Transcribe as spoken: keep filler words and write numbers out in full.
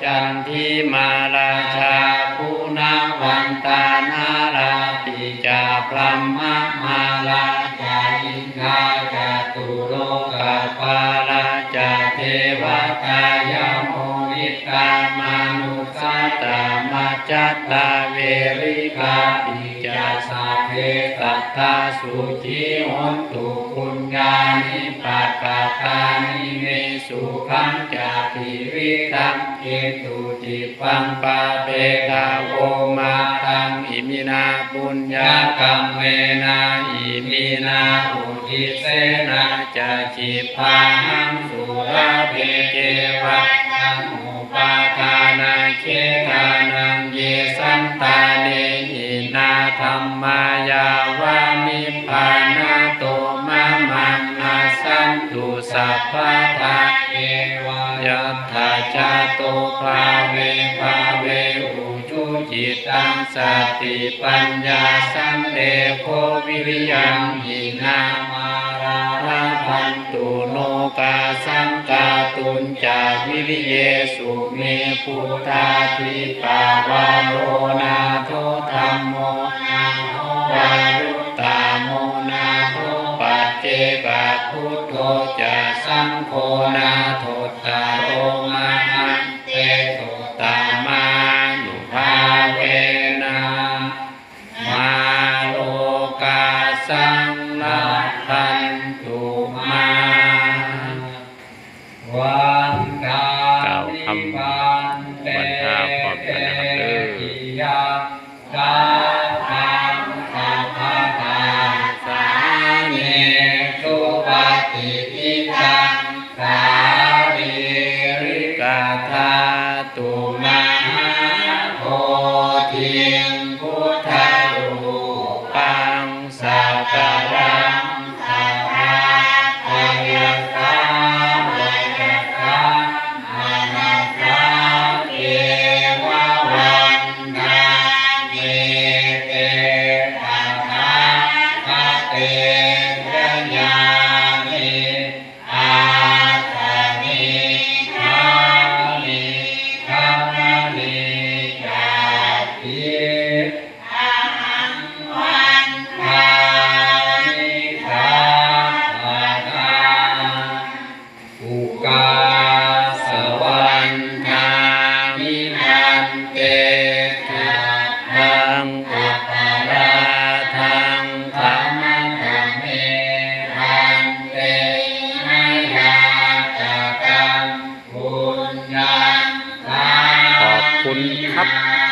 Candimā rājā guṇavantā narāpi ca, brahmamārā ca indā catulokapālā ca devatā, yamo mittā manussā ca majjhattā verikāpi ca, sabbe sattā sukhī hontu puññāni pakatāni me, sukhañca tividhaṃ dentu khippaṃ pāpetha vo mataṃ. Iminā puññakammena iminā uddisena ca khippāhaṃ sulabhe ceva taṇhupādānachedanaṃ, ye santāne hīnā dhammā yāva nibbānato mamaṃ nassantu sabbadā, yeva yattha jāto bhave bhave ujucittaṃ satipaññā sallekho viriyamhinā mārā labhantu nokāsaṃ kātuñca viriyesu me. Buddhādhipavaro nātho dhammo nātho varuttamo nātho paccekabuddho ca saṅgho nāthottaro mahantesottamānubhāvena mārokāsaṃ labhantu mā. กล่าวคำวันทาพร้อมกันนะครับเด้อ Sattariputtadīpajammānamāmiṃ buddharūpaṃ sakalaṃ sadā kāyasā vacasā manasā ceva vandāmete tathāgate sayane āsane gāme gamane cāpi ahaṃ vandāmi sabbadā. Ukāsa vandāmi bhante sabbaṃ aparādhaṃ khamatha me bhante mayā kataṃ puññaṃ ขอบคุณครับ sāmihi